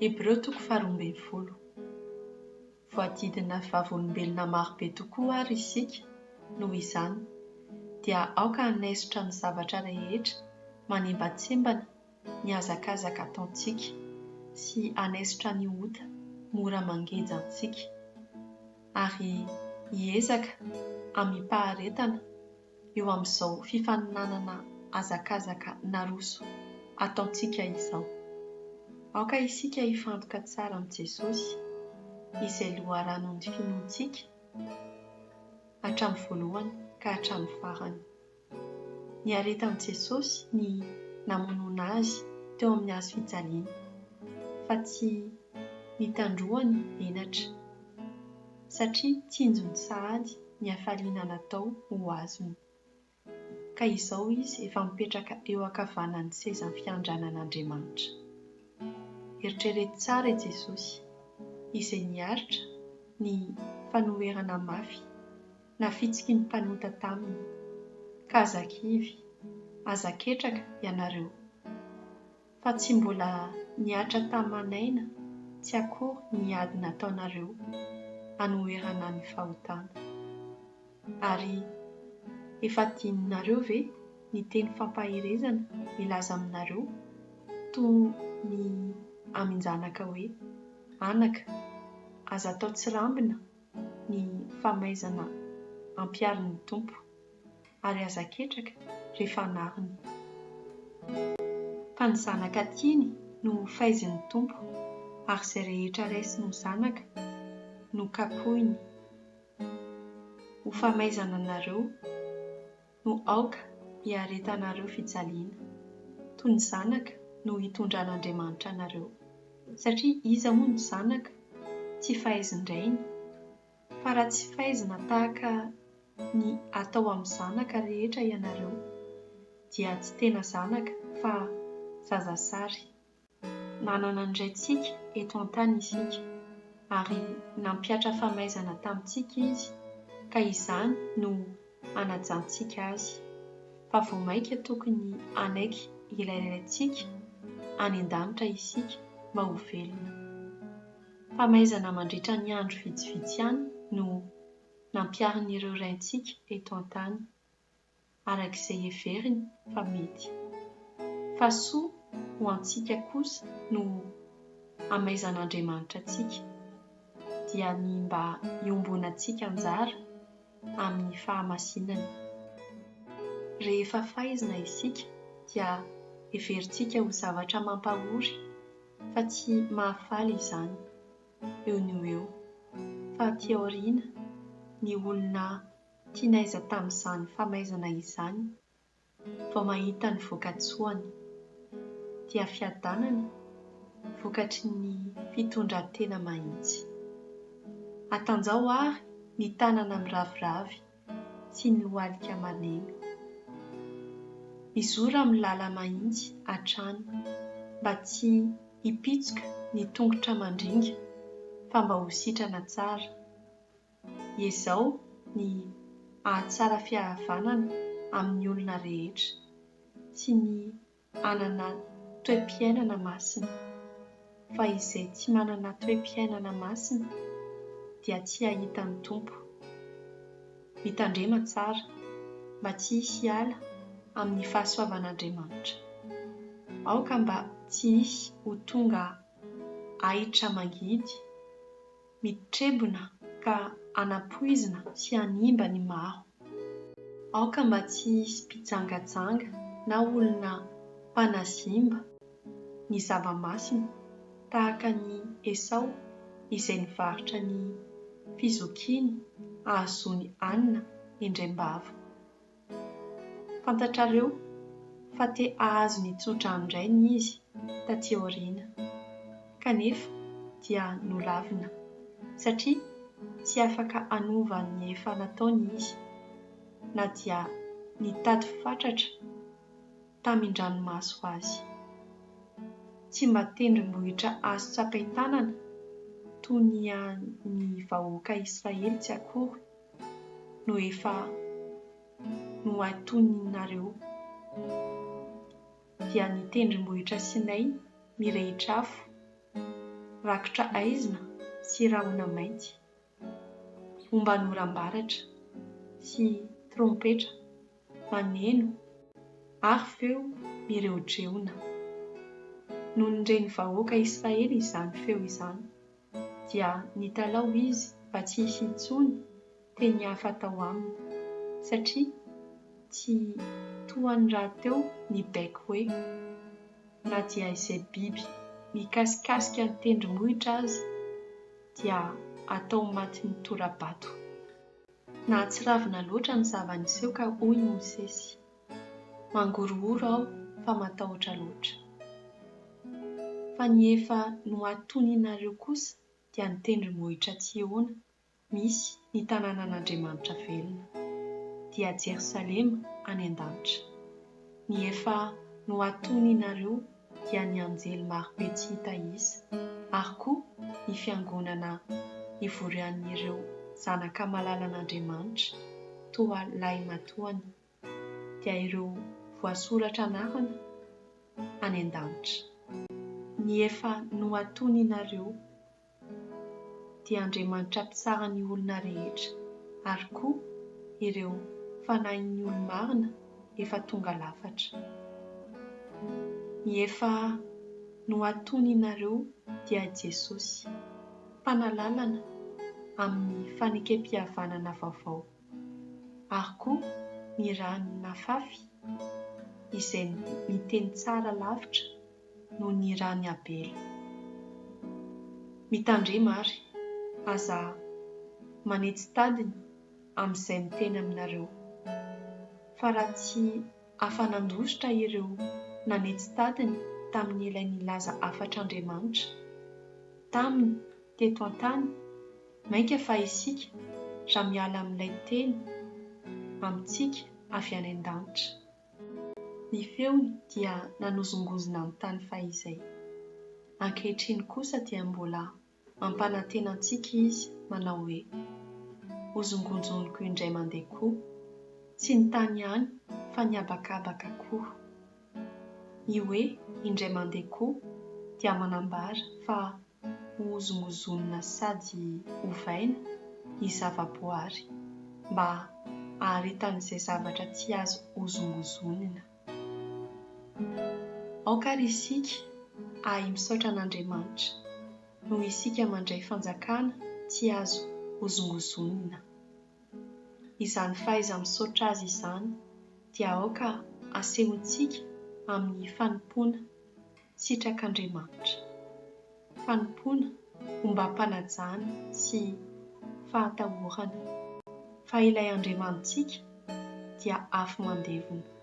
Hebreo toko faharoa ambin'ny folo. Voadidina vavolombelona marobe tokoa àry isika noho izany, dia aoka hanaisotra ny zavatra rehetra manembantsembana ny hazakazaka ataontsika sy hanaisotra ny ota mora mangeja antsika, ary hiezaka amim-paharetana eo amin'izao fifaninanana hazakazaka naroso ataontsika izao. Aoka isika hifantoka tsara amin'i Jesosy, izay loharanon'ny finoantsika hatramin'ny voalohany ka hatramin'ny farany. Niaretan'i Jesosy ny namonoana azy teo amin'ny hazo fijaliana, fa tsy nitandroany henatra, satria tsinjony sahady ny hafaliana natao ho azony. Ka izao izy efa mipetraka eo ankavanan'ny sezan'ny fiandranan'Andriamanitra. Eritrereto tsara i Jesosy, izay niaritra ny fanoherana mafy nafitsiky ny mpanota taminy, ka aza kivy, aza ketraka ianareo, fa tsy mbola nihatra taman'aina tsy akory ny ady nataonareo hanoherana ny fahotana. Ary efa adinonareo ve ny teny fampaherezana milaza aminareo toy ny amin-janaka hoe, Anaka, aza atao tsirambina ny famaizana ampiharin'ny Tompo, ary aza ketraka rehefa anariny. Fa ny zanaka tiany no faizin'ny Tompo, ary izay rehetra raisiny ho zanaka no kapohiny. Ho famaizana anareo no aoka hiaretanareo fijaliana. Toy ny zanaka no hitondran'Andriamanitra anareo, satria iza moa no zanaka tsy faizin-drainy? Fa raha tsy faizina tahaka ny atao amin'ny zanaka rehetra ianareo, dia tsy tena zanaka fa zazasary. Nanana ny raintsika eto an-tany isika, ary nampihatra famaizana tamintsika izy, ka izany no hanajantsika azy. Fa vao mainka tokony hanaiky ilay Raintsika any an-danitra isika mba ho velona. Famaizana mandritra ny andro vitsivitsy ihany no nampiharin'ireo raintsika eto an-tany. araka izay heveriny fa mety. Fa soa ho antsika kosa no amaizan'Andriamanitra antsika, dia ny mba hiombonantsika anjara amin'ny fahamasinany. Rehefa faizina isika dia heverintsika ho zavatra mampahory fa tsy mahafaly izany eo no eo, fa aty aoriana ny olona Tinaiza tamin'izany famaizana izany vao mahita ny vokatsoany, dia fiadanana vokatry ny fitondran-tena mahitsy. Atanjaho àry ny tanana miraviravy sy ny lohalika malemy. Mizora amin'ny lala-mahitsy hatrany mba tsy hipitsoka ny tongotra mandringa fa mba ho sitrana tsara. Ezao ny hahatsara fihavanana amin'ny olona rehetra sy ny hanana toe-piainana masina, fa izay tsy manana toe-piainana masina dia tsy hahita ny Tompo. Mitandrema tsara mba tsy hisy hiala amin'ny fahasoavan'Andriamanitra. Aoka mba tsy hisy ho tonga ahitra mangidy. Mitrebona ka hanapoizina sy hanimba ny maro. Aoka mba tsy hisy mpijangajanga na olona mpanazimba ny zava-masina tahaka an'i Esao izay nivarotra ny fizokiany hahazoany hanina indraim-bava. Fantatrareo fa te hahazo ny tso-dranon-drainy izy taty aoriana, kanefa dia nolavina, satria tsy afaka hanova ny efa nataony izy, na dia nitady fatratra tamin-dranomaso azy. Tsy mba tendrombohitra azo tsapain-tanana toy ny an'ny vahoaka Israely tsy akory no efa nohatoninareo, dia ny tendrombohitra Sinay mirehitra afo. Rakotra haizina sy rahona mainty, omban'oram-baratra sy trompetra maneno ary feo mireodreona. Nony ren'ny vahoaka Israely izany feo izany, dia nitalaho izy mba tsy hisy intsony teny hafa atao aminy, satria tsy tohany rahateo ny baiko hoe, Na dia izay biby mikasikasika ny tendrombohitra aza dia atao matin'ny tora-bato. Nahatsiravina loatra ny zava-niseho ka hoy i Mosesy, Mangorohoro aho fa matahotra loatra. Fa ny efa nohatoninareo kosa dia ny tendrombohitra Tsiôna misy ny tanànan'Andriamanitra velona, dia Jerosalema any an-danitra. Ny efa nohatoninareo dia ny anjely marobe tsy hita isa, ary koa ny fiangonana ivorian'ireo zanaka malalan'Andriamanitra toa lahimatoany, dia ireo voasoratra anarana any an-danitra. Ny efa nohatoninareo dia Andriamanitra mpitsara ny olona rehetra ary koa ireo fanahin'ny olo-marina efa tonga lafatra. Ny efa nohatoninareo dia Jesosy, mpanalalana amin'ny fanekempihavanana vaovao, ary koa ny rany nafafy izay miteny tsara lavitra noho ny ran'i Abela. Mitandrema àry, aza manetsy tadiny amin'izay miteny aminareo. Fa raha tsy afa-nandositra ireo nanetsy tadiny tamin'ilay nilaza hafatr'Andriamanitra taminy teto an-tany, mainka fa isika raha miala amin'ilay teny amintsika avy any an-danitra. Ny feony dia nanozongozona ny tany fahizay. Ankehitriny kosa dia mbola mampanantena antsika Izy manao hoe, Hozongonjoniko indray mandeha koa, tsy ny tany ihany fa ny habakabaka koa. Ny hoe indray mandeha koa dia manambara fa hohozongozonina sady hovaina ny zavaboary mba haharetan'izay zavatra tsy azo hozongozonina. Aoka àry isika hahay misaotra an'Andriamanitra noho isika mandray fanjakana tsy azo hozongozonina. Izany fahaiza-misaotra Azy izany dia aoka hasehontsika amin'ny fanompoana sitrak'Andriamanitra. Fanompoana ombam-panajana sy fahatahorana. Fa ilay Andriamanitsika dia afo mandevona.